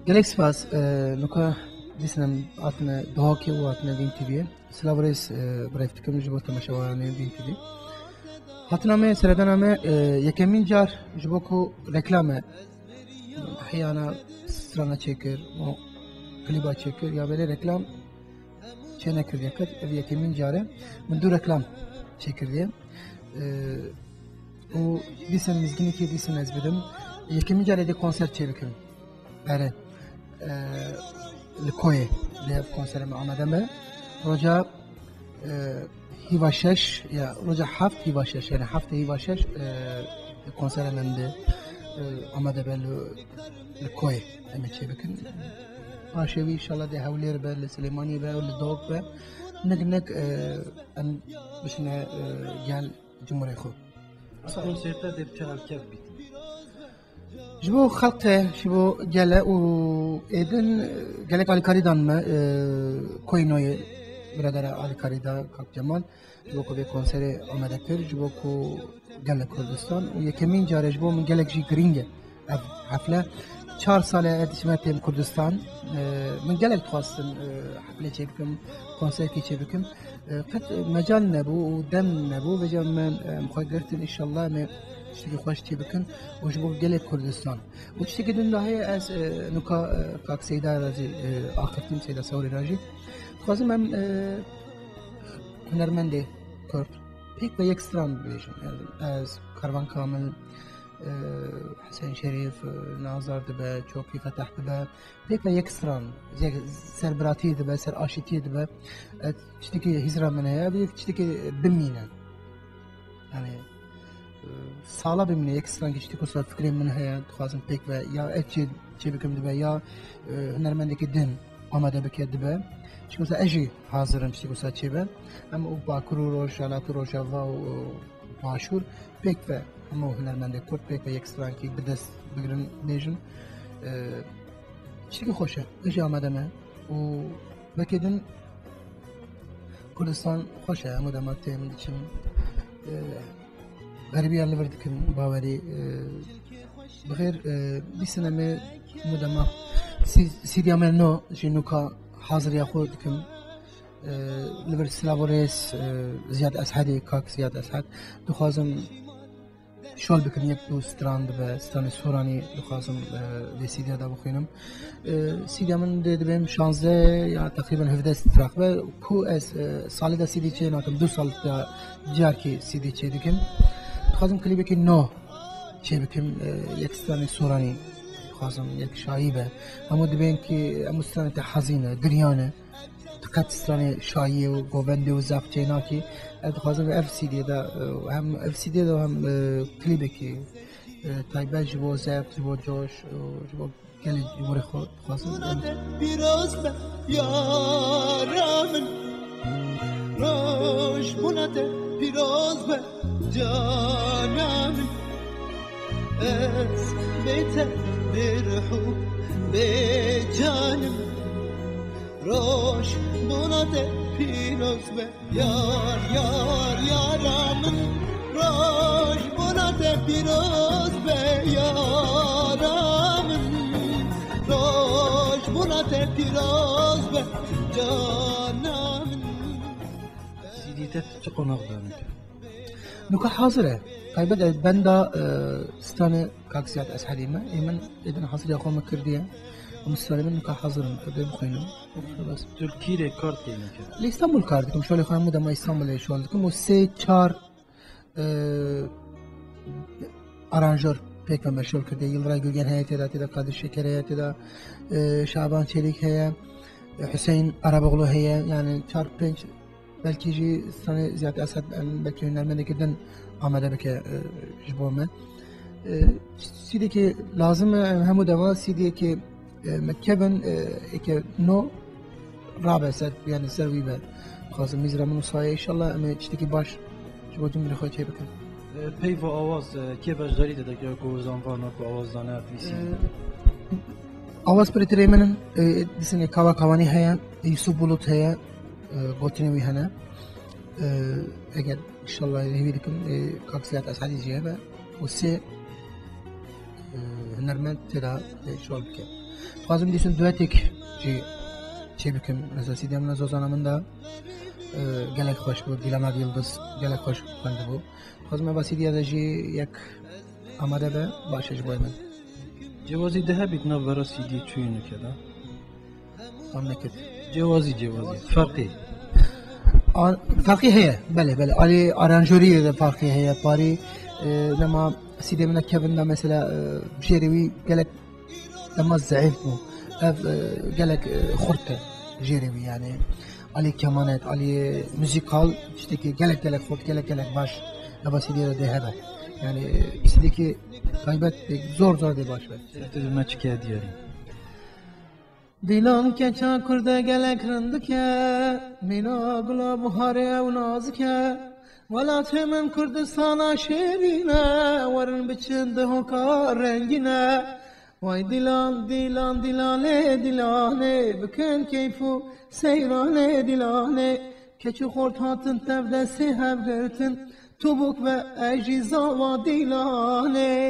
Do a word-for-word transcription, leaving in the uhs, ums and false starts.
Gelek spas, e, nuka dîsnem hatine Dihokê û hatine Vîn T V'yê. Silav û rêz, e, birêv dikim ji bo temaşevaranê Vîn T V. Hatina me, seredana me, e, yekemîn car ji bo ku reklame heyana strana çêkir û klîba çêkir ya belê reklam çênekiriye qet. Ev yekemîn car e min du reklam çêkiriye. E, û dîsa mizgînekê dîsa ez bidim. Yekemîn carê dê konser çêbikim. Erê, e, li Koyê lê ev konsere me amade me. Roja, e, hîva şeş, ya roja heft hîva şeş, yani heftê hîva şeş, e, konsere me de, e, amade be li, li Koyê em ê çêbikin. Paşê wî inşallah dê Hewlêr be, li Silêmaniyê be, li Dok be. Nik nik, e, em bişine, e, gel cumhurê xwe. Ev konserte dê bi çi hevkef bîtin? Ji bo xelkê, ji bo gele û êdin, e, gelek alîkarî dan me, e, Koynoyê biradera alîkarî da Kak Cemal, ji bo ku vê konserê amade kir, ji bo ku gelê Kurdistan û yekemîn car e ji bo min gelek jî girîng e ev hefle. Çar sal e ez diçime têm Kurdistan. E, min gelek dixwastin, e, heflê çêbikim, konserkî çêbikim. E, qet mecal nebû û dem nebû. Vêca me, e, em xwe girtin, înşallah em ê tiştekî xweş çêbikin û ji bo gelê Kurdistan. Û tiştekî din de heye ez, e, nuka, e, kak Seyda re jî, e, axiftim, Seyda Sewrê re jî. Dixwazim em, e, hunermendê Kurd pêk ve yek stran bibêjin. Yani ez, Karvan Kamil, e, Hüseyin Şerîf, e, Nazar dibe, Çokî Fetah dibe. Pêk ve yek stran, yek serbiratiyê dibe, ser aşîtiyê dibe. E, tiştekî hîzra min heye, ev yek tiştekî bimîne. Yani, e, sala bimîne, yek stran ki tiştekî wisa fikrê min heye, dixwazim pêk ve ya ev çê, çê bikim dibe, ya, e, hunermendekî din amade bike dibe. Çi wisa ez jî hazir im tiştekî wisa çêbe. Em û Bakur û Rojhilat û Rojava û, û Başûr pêk ve hemû hunermendê Kurd pêk ve yek strankî bi dest bigirin bêjin. E, tiştekî xweş e. Ez jî amade me. Û wekî din Kurdistan xweş e. Hemû dema têm diçim. E, xeribiya li vir dikim bawerî. E, bi xêr, e, dîsine me hemû dema sî-, sîdiya me no jî nuka haziriya xwe dikim. E, li vir silav û rêz, e, Ziyad Eshedê, kak Ziyad Eshed. Dixwazim şol bikim, yek du stran dibe, stranê Soranî dixwazim, e, vê sîdiya de bixwînim. E, sîdiya min dê dibêm şazdeh ya teqrîben hevdeh strak be, ku ez, e, salê de sîdî çê nakim, du sal de carkî sîdî çê dikim. Dixwazim klîbekî no çê bikim, e, yek stranê Soranî dixwazim, yek şayî be. Hemû dibên ki hemû stranê te hezîn e, giryan e. Qet stranê şayî û govendê û zaf çênakî. Ez dixwazim ev C D'yê de, e, hem ev C D'yê de hem, e, klîbekî, e, taybet ji bo zevq, ji bo coş, e, ji bo gelê cumhurê xwe dixwazim. Pîroz be yara min, roj bûna te pîroz be cana min. Ez bê te bê rih û bê canim. Roj bona te pîroz be, yar, yar, yara min. Roj bona te pîroz be, yara min. Roj bona te pîroz be, cana min. C D'yê te çi qonax danî? Nuka hazir e. Taybet e, benda, e, stranê Kak Ziyad Eshedê me. Ê min êdin haziriya xwe me kirdiye. Em stranê min nuka hazir in. Em bê bixwînin. Bes. Tu li kîrê kar têne kir? Li Îstanbul kar dikim. Şolê xwe hemû dema Îstanbulê şol dikim. Û sê çar, e, aranjör pêk ve me şol kirdiye. Yildiray Gürgen heye tê de, tê de Kadir Şeker heye tê de, e, Şaban Çelîk heye, e, Hüseyin Araboglu heye. Yani çar pênc Belkî jî stranê Ziyad Esed em belkî hunermendekî din amade bike, e, ji bo me. E, C D'yekî lazim e, em hemû dema C D'yekî, e, me kevin, e, eke no rabe ser, yani ser wî be. Dixwazim mîzra min û saye, înşallah em ê tiştekî baş ji bo cumhurê xwe çê bikin. E, peyva awaz, e, kê beşdarî te dike ku zanvana ku awaz dane vîsî? E, awaz pirêtirê min in, e, dîsinê Kava Kavanî heye, Yusuf Bulut heye, e, gotinê wî hene. E, eger înşallah hêvî dikim, e, Kak Ziyad Eshedî jî hebe û sê, e, hunermend tê de, e, şol bike. Dixwazim dîsin duetek jî çêbikim. Mesela C D'ya min Zozana min de, e, gelek xweş bû. Dîlana Yildiz gelek xweş xwendibû. Dixwazim eva C D'ya de jî yek amade be, baş e ji bo min. Cewazî de hebît navbera C D çûyî nike de? Tam nekir. Cewazî, cewazî. Ferqî. A-, ferqî heye. Belê, belê. Alî aranjoriyê de ferqî heye. Parî, e, dema C D min de kevin de mesela, e, jêrê wî gelek dema zeîf bû. Ev, e, gelek, e, xurt e jêrê wî yani. Alî kemanet, alî muzîkal, tiştekî gelek gelek xurt, gelek gelek baş. Eva C D'ya de hebe. Yani, e, C D'yekî taybet, e, zor zor dê baş be. Şerefê me çike diyarî. Dîlan keça kurde gelek rindik e, mîna gula buharê ew nazik e. Welatê min Kurdistana şêrîn e, werin biçin di hoka rengîn e. Way Dîlan, Dîlan, Dîlanê, Dîlanê, bikin keyf û seyranê Dîlanê. Keç û xort hatin tev destê hev girtin, tobok ve ez jî zava Dîlanê.